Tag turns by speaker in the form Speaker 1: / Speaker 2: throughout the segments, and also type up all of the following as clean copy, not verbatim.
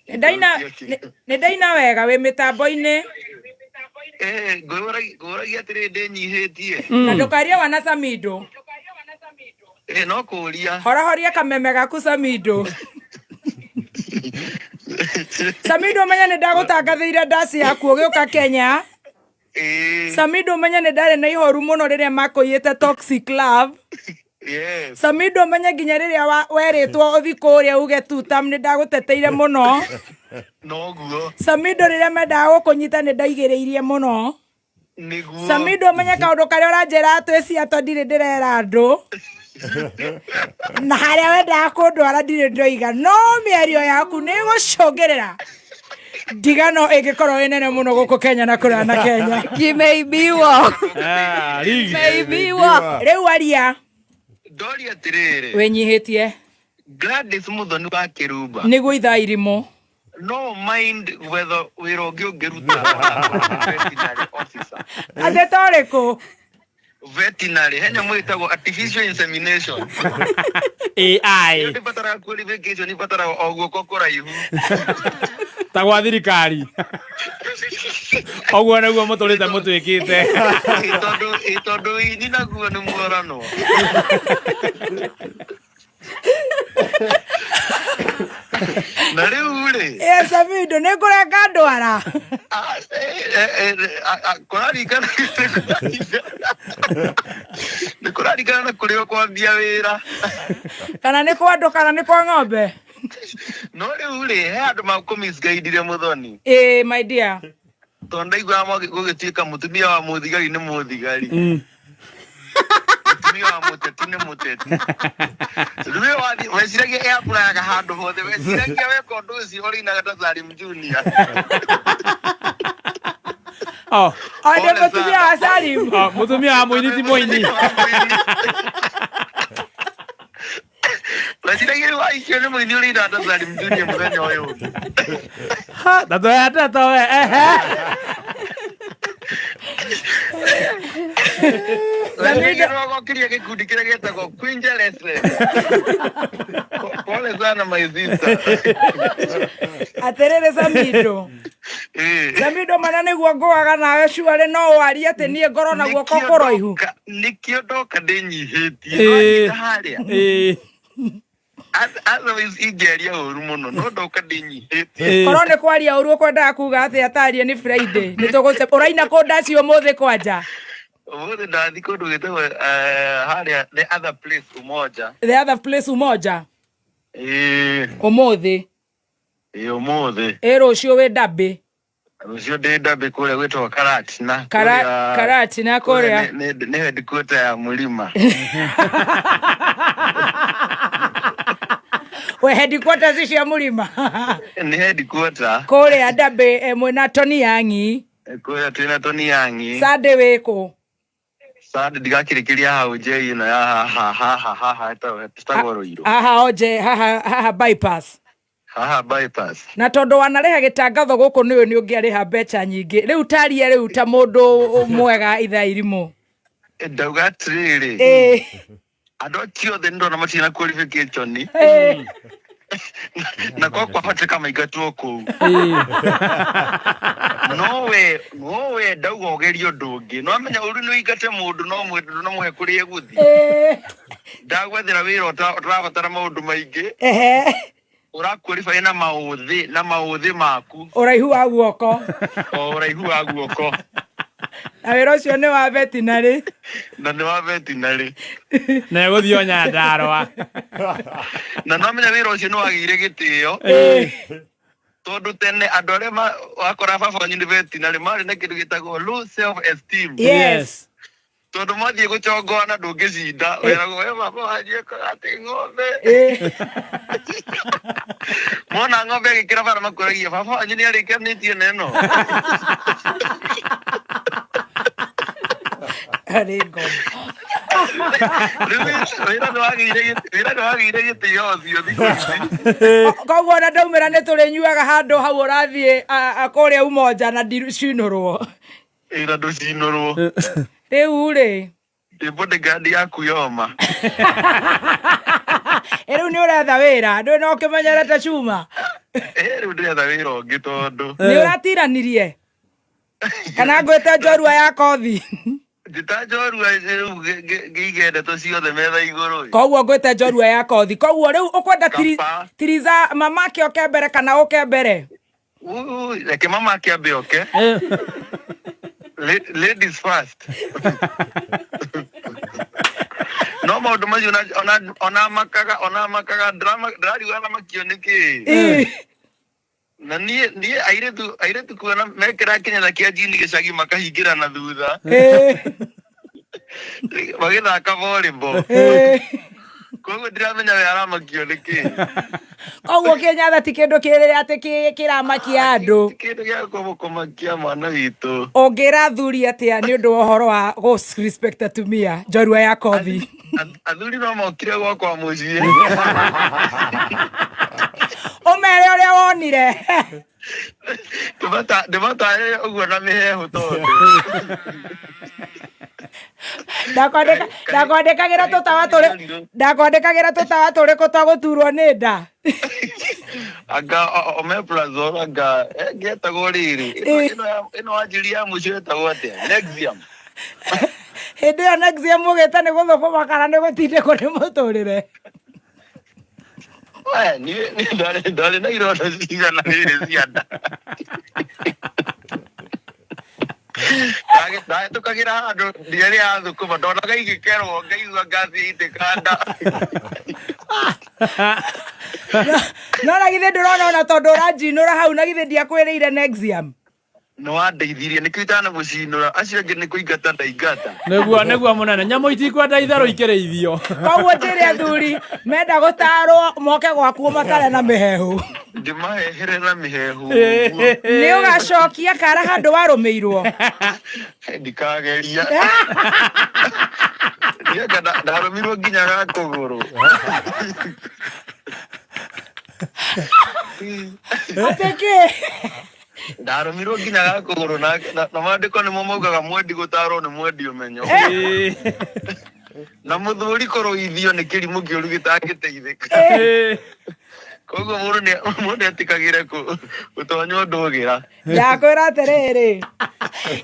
Speaker 1: Nĩ ndaina nĩ ndaina wega wĩ mĩtambo-inĩ.
Speaker 2: Eh, ngũragia atĩrĩ ndĩnyihĩtie.
Speaker 1: Na ndũkarie wana Samido.
Speaker 2: Eh, no kũria.
Speaker 1: Horahoria kameme gaku Samido. Samido menya nĩ ndagũtangathĩire ndaci yaku ũgĩũka Kenya. Samido menye nĩ ndarĩ na ihoru mũno rĩrĩa makũiyĩte Toxic Love.
Speaker 2: Yes.
Speaker 1: Samido menye nginya rĩrĩa werĩtwo ũthi kũrĩa uge tutam nĩ ndagũteteire mũno.
Speaker 2: Noguo.
Speaker 1: Samido rĩrĩa mendaga gũkũnyita nĩ ndaigĩrĩirie mũno.
Speaker 2: Nĩguo.
Speaker 1: Samido menye kaũndũ karĩa ũranjĩra twĩ ciato ndirĩ ndĩrera andũ. Na harĩa wendaga kũndwara ndirĩ ndoiga no mĩario yaku nĩ ĩgũcũngĩrĩra ndigano ĩngĩkorwo ĩ nene mũno gũkũ Kenya na kũraya na Kenya.
Speaker 3: Kimeibiwa.
Speaker 4: Ah, rigi.
Speaker 3: Kimeibiwa.
Speaker 1: Rĩu aria.
Speaker 2: Ndoria atĩrĩrĩ.
Speaker 1: Wĩnyihĩtie.
Speaker 2: Gladys Muthoni wa Kĩrumba.
Speaker 1: Nĩguo ithaa irimũ.
Speaker 2: No mind whether wĩra ũngĩ ũngĩruta veterinary officer.
Speaker 1: Atĩ ta ũrĩkũ?
Speaker 2: Veterinary, he nyamũ ĩtagwo artificial insemination.
Speaker 4: AI.
Speaker 2: Ĩyo ndĩbataraga qualification, ĩbataraga o guoko kũraihu.
Speaker 4: Ta gwa thirikari. Ũguo nĩguo mũtũrĩte mũtwĩkĩte.
Speaker 2: Ĩ tondũ ini naguo nĩ muorano. Na rĩu rĩ.
Speaker 1: Ĩ Samido nĩ ngũrenga ndwara.
Speaker 2: Ah, eh, eh, eh, ah, ah, kũraringana nĩ kũraringana na kũrĩa ũkwambia wĩra.
Speaker 1: Kana nĩ kwa andũ kana nĩ kwa ng'ombe.
Speaker 2: No rĩu rĩ, he andũ makũmisguidire Mũthoni.
Speaker 1: Ĩ my dear.
Speaker 2: Tondũ ndaiguaga gũgĩtuĩka mũtumia wa mũthigari nĩ mũthigari. Mũtumia wa mũteti nĩ mũteti. Rĩu we wathiĩ weciragia ĩapurayaga handũ hothe, weciragia weka ũndũ ũcio ũrĩinaga ta Salim Junior.
Speaker 4: Oh.
Speaker 1: O ndĩ mũtumia wa Salim.
Speaker 4: Oh, mũtumia wa mũini ti mũini.
Speaker 2: Weciragia rĩu aicio nĩ mũini ũrĩinaga ta Salim Junior mũthenya ũyũ ũngĩ.
Speaker 4: Ha, tatoya tatoe ehe.
Speaker 2: Weciragia nĩwagokirie gĩkundi kĩrĩa gĩtagwo Queen Leslie. Pole sana my sister.
Speaker 1: Atĩrĩrĩ Samido. Samido mana nĩguo ngũaga nawe cuarĩ no warie atĩ niĩ ngorwo na guoko
Speaker 2: Nĩkĩo
Speaker 1: kũraihu.
Speaker 2: Nĩkĩo ndoka ndĩnyihĩtie. Nwanyita harĩa. Otherwise ingĩaria ũru mũno no ndoka ndĩnyihĩtie.
Speaker 1: Korwo nĩ kwaria ũru ũkwendaga kuga atĩa tarie nĩ Friday. Nĩ tũgũce ũraina kũ ndaci ũmũthĩ kwanja.
Speaker 2: Ũmũthĩ ndathiĩ kũndũ gwĩtagwo harĩa the other place Umoja.
Speaker 1: The other place Umoja.
Speaker 2: Ĩĩ.
Speaker 1: Ũmũthĩ.
Speaker 2: Ĩĩ ũmũthĩ.
Speaker 1: Ĩ rũciũ wĩ Ndambĩ.
Speaker 2: Rũciũ ndĩ Ndambĩ kũrĩa gwĩtagwo Karatina.
Speaker 1: Karatina kũrĩa.
Speaker 2: Nĩ headquarter ya Mũrima.
Speaker 1: We headquarters cia Mũrima.
Speaker 2: Nĩ headquarter.
Speaker 1: Kũrĩa Ndambĩ mwĩna Tony Yangi.
Speaker 2: Kũrĩa twĩna Tony Yangi.
Speaker 1: Sunday wĩkũ?
Speaker 2: Sunday ndigakĩrĩkĩria hau nje ĩno ya haha haha haha ĩtagwo Rũirũ.
Speaker 1: Haha onje haha haha bypass.
Speaker 2: Haha bypass.
Speaker 1: Na tondũ wanarĩha gĩtangatho gũkũ nĩũĩ nĩ ũngĩarĩha mbeca nyingĩ. Rĩu tarie rĩu ta mũndũ mwega ithaa irimũ.
Speaker 2: Ndauga atĩrĩrĩ. Andũ acio othe nĩndona matirĩ na qualification. Na kwa kwahoteka maingatwo kũu. No we ndauga ũgerie ũndũ ũngĩ. No amenya ũru nĩ ũingate mũndũ no no mũhe kũrĩa egũthiĩ. Ndagwethera wĩra ũtarabatara maũndũ maingĩ. Ũraqualify na maũthĩ, na maũthĩ maku.
Speaker 1: Ũraihu wa guoko.
Speaker 2: O ũraihu wa guoko.
Speaker 1: Na wĩra ũcio nĩ wa veterinary.
Speaker 2: Na nĩ wa veterinary.
Speaker 4: Na egũthiĩ o Nyandarũa.
Speaker 2: Na no amenya wĩra ũcio nĩ wagĩire gĩtĩo. Tondũ tene andũ arĩa wakora baba wanyu nĩ veterinary marĩ na kĩndũ gĩtagwo low self esteem.
Speaker 1: Yes.
Speaker 2: Tondũ mathiĩ gũchongoana ndũngĩcinda, weragwo we baba wanyu ekaga atĩ ng'ombe. Mona ng'ombe ĩgĩkĩra bara makwĩragia baba wanyu nĩ arĩkanĩtie na ĩno.
Speaker 1: Arĩ ngoma.
Speaker 2: Rĩu wĩra nĩ wagĩire gĩtĩo ũcio thikũ ici.
Speaker 1: Koguo ona ndaumĩra nĩ tũrĩnyuaga handũ hau ũrathiĩ kũrĩa Umoja na ndicinũrwo.
Speaker 2: Ĩĩ na ndũcinũrwo.
Speaker 1: Rĩu rĩ.
Speaker 2: Ndĩ bodyguard yaku yoma.
Speaker 1: Ĩ rĩu nĩ ũretha wĩra, ndũĩ no ũkĩmenyerete cuma.
Speaker 2: Rĩu ndĩretha wĩra ũngĩ tondũ
Speaker 1: Nĩ ũratiranirie kana ngwĩte njorua ya kothi?
Speaker 2: Njĩta njorua rĩu ngĩige ndeto ciothe metha igũrũ.
Speaker 1: Koguo ngwĩte njorua ya kothi. Koguo rĩu ũkwenda tiriza mamake oke mbere kana ũke mbere?
Speaker 2: Reke mama akĩambe oke. Ladies first. No maũndũ macio ona makaga ona makaga ndĩrariũa na makio nĩkĩ. Na niĩ airĩtu kuona mekĩra kĩnyatha kĩa jini gĩcagi makahingĩra na thutha magĩthaka volleyball. Koguo ndiramenya we aramakio nĩkĩ.
Speaker 1: Koguo kĩnyatha ti kĩndũ kĩrĩrĩa atĩ kĩramakia andũ.
Speaker 2: Ti kĩndũ gĩa kũmakia mwana witũ.
Speaker 1: Ũngĩra athuri atĩa nĩ ũndũ wa ũhoro wa gũ respect atumia njorua ya kothi?
Speaker 2: Athuri no mokire gwakwa mũciĩ.
Speaker 1: Ũmere ũrĩa wonire.
Speaker 2: Ndĩmatarĩre ũguo na mĩheehũ tondũ.
Speaker 1: Ndakwandĩkagĩra tũtawa tũrĩ ndakwandĩkagĩra tũtawa tũrĩkũ twa gũturwo nĩ nda?
Speaker 2: Anga omeprazole anga ĩngĩetagwo rĩrĩ ĩno wanjiri ya mũico ĩtagwo atĩa? Nexium.
Speaker 1: Hĩndĩ ĩyo Nexium mũgĩte nĩ gũthũkũma kana nĩ gũtindĩkwo nĩ mũtũrĩre?
Speaker 2: We, niĩ ndarĩ na ironda cigana rĩrĩ cia nda. Ndahĩtũkagĩra handũ ndiarĩ ya thũkũma ndonaga igĩkerwo ngaigua ngaci yaitĩka nda.
Speaker 1: No na githĩ ndũrona ona tondũ ũranjinũra hau na githĩ ndiakwĩrĩire Nexium?
Speaker 2: Nĩ wandeithirie nĩkĩo itanamũcinũra acio angĩ nĩ kũingata ndaingata.
Speaker 4: Nĩguo mũnene nyamũ itikwenda itherũ ikĩrĩithio.
Speaker 1: Koguo njĩre athuri menda gũtarwo moke gwaku matare na mĩhehu.
Speaker 2: Ndĩmahehere na mĩhehu.
Speaker 1: Nĩ ũgacokia kara handũ warũmĩirwo?
Speaker 2: Ndikageria. Ndarũmirwo nginya ga kũgũrũ.
Speaker 1: Atĩ kĩ?
Speaker 2: Ndarũmirwo nginya ga kũgũrũ na maandĩko nĩmo maugaga mwendi gũtarwo nĩ mwendi ũmenyo. Na mũthuri kũrũithio nĩ kĩrimũ kĩũru gĩtangĩteithĩka. Koguo mũndũ nĩ etĩkagĩre gũtonywo ndũgĩra.
Speaker 1: Ndakwĩra atĩrĩrĩ,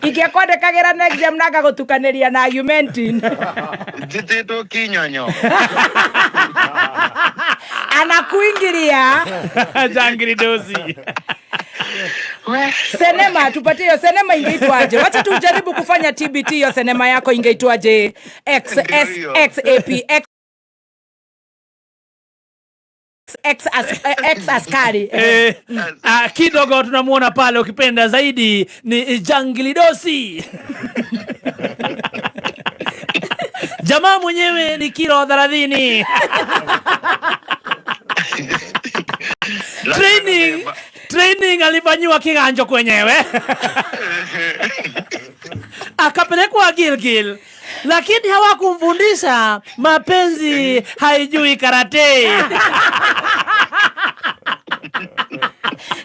Speaker 1: ingĩakwandĩkagĩra Nexium na ngagũtukanĩria na Augmentin.
Speaker 2: Njĩtĩtwo kinyonyo.
Speaker 1: Anakuingiria.
Speaker 4: Jangiri dosi.
Speaker 1: Senema, tupatie hiyo senema ingeitwaje? Wacha tujaribu kufanya TBT hiyo senema yako ingeitwaje? X S X A P X X X askari.
Speaker 4: Kidogo tunamuona pale ukipenda zaidi ni Jangili Dosi. Jamaa mwenyewe ni kilo 30. Training alifanyiwa kiganjo kwenyewe. Akapelekwa Gilgil. Lakini hawakumfundisha mapenzi haijui karate.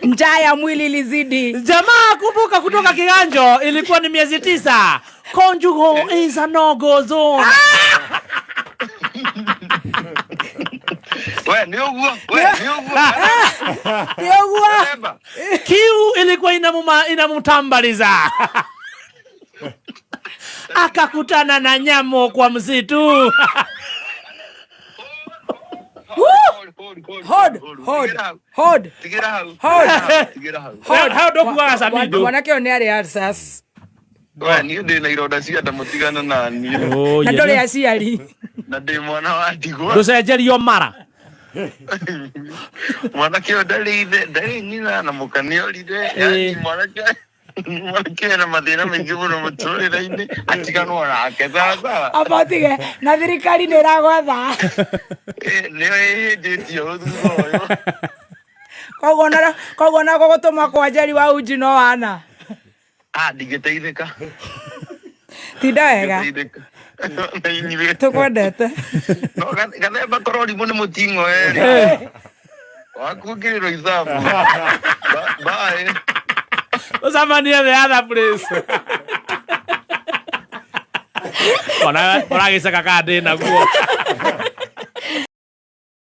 Speaker 1: Njaa ya mwili ilizidi.
Speaker 4: Jamaa kumbuka kutoka kiganjo ilikuwa ni miezi 9. Conjugal is a no-go zone.
Speaker 2: We, ni uguo. We, ni uguo.
Speaker 1: Ni uguo.
Speaker 4: Kiu ilikuwa inamutambaliza. Akakutana na nyamo kwa msitu.
Speaker 1: Hold, hold, hold. Hold.
Speaker 4: Hold. How do you ask me?
Speaker 1: Mwanake ũyũ nĩ arĩ ulcers.
Speaker 2: We, niĩ ndĩ na ironda cia nda mũtigane na niĩ.
Speaker 1: Na ndũrĩ aciari.
Speaker 2: Na ndĩ mwana wa ndigwa.
Speaker 4: Ndũcenjerio mara.
Speaker 2: Mwanake ũyũ ndarĩ ithe, ndarĩ nyina na mũka nĩorire. Yaani mwanake ena mathĩna maingĩ mũno mũtũrĩre-inĩ, atiganwo nake sawa.
Speaker 1: Amba ũtige, na thirikari nĩ ĩragwetha.
Speaker 2: Nĩyo ĩhĩnjĩtie ũũ thutha ũyũ.
Speaker 1: Koguo ona gũgũtũma kwa Njeri wa Uji no wana.
Speaker 2: Ndingĩteithĩka.
Speaker 1: Tinda wega. Tũkwendete.
Speaker 2: No gathemba kororimũ nĩ mũting'o erĩ. Wakuongererwo ithabu. Bye.
Speaker 4: Ũcemanie the other place. Ona ũragĩceka kana ndĩ naguo.